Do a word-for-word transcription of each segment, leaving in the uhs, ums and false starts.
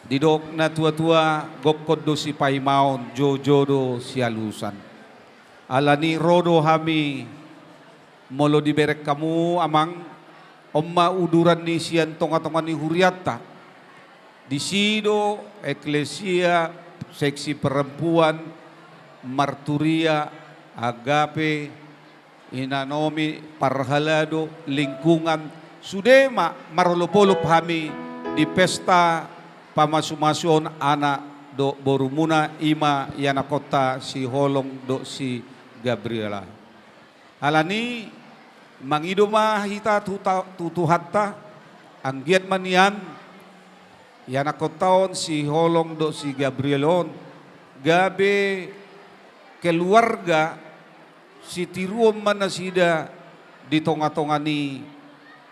Didok na tua-tua, gokhon do sipaimaon, joujou do sialusan. Alani ro do hami, molo dibereng hamu amang, on ma uduran ni sian tonga-tonga ni hurianta. Disi do eklesia, seksi perempuan, marturia, agape, inanomi, parhalado, lingkungan, sude ma marolop-olop hami di pesta pamasu-masuon anak dohot borumuna, i ma ianakhonta si Holong dohot si Gabriela. Alani mangido ma hita tu ta-, tu Tuhanta, anggiat ma nian ianakhonta on si Holong dohot si Gabriel on, gabe keluarga sitiruon ma nasida di tonga-tonga ni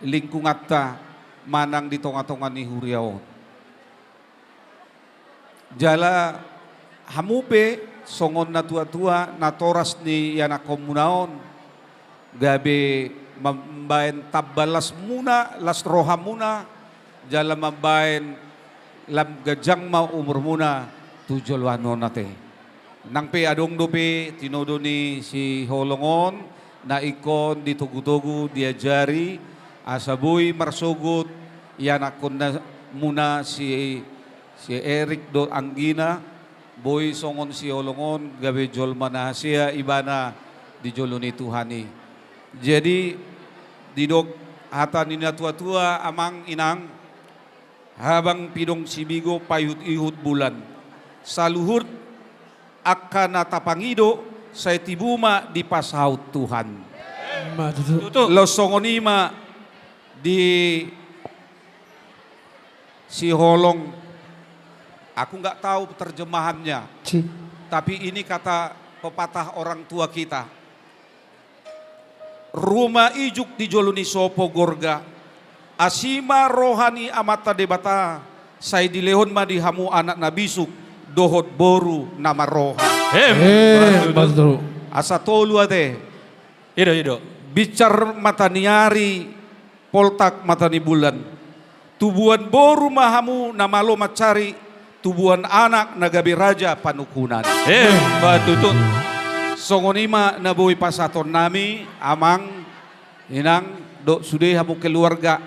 lingkunganta manang di tonga-tonga ni huria on. Jala hamu pe songon na tua-tua, natoras ni ianakhonmuna on, gabe mambaen tamba lasmuna, las rohamuna, jala mambaen lam ganjang ma umurmuna tu joloan on ate. Nang pe adong dope tinodo ni si Holong on, na ingkon ditogu-togu, diajari, asa boi marsogot ianakhonmuna si, si Erik dohot anggina, boi songon si Holong on gabe jolma na hasea ibana di jolo ni Tuhan i. Jadi, didok hata ni na tua-tua, amang inang, habang pidong sibigo, paihut-ihut bulan. Saluhut angka na tapangido, sai tibu ma dipasaut Tuhan. Ima tutu. Tutu. Laos songon i ma di si Holong. Aku nggak tahu terjemahannya. Ci. Tapi ini kata pepatah orang tua kita. Ruma ijuk di jolo ni sopo gorga, asi ma roha ni Amanta Debata, sai dilehon ma di hamu anak na bisuk, dohot boru na marroha. Em, eh, betul. Betul. Asa tolu ate. Ido, ido. Binsar mata ni ari, poltak mata ni bulan. Tubuan boru ma hamu na malo mansari, tubuan anak na gabe raja panungkunan. Eh, ima tutu. Songon i ma na boi pasahatonnami, amang, inang, dohot sude hamu keluarga,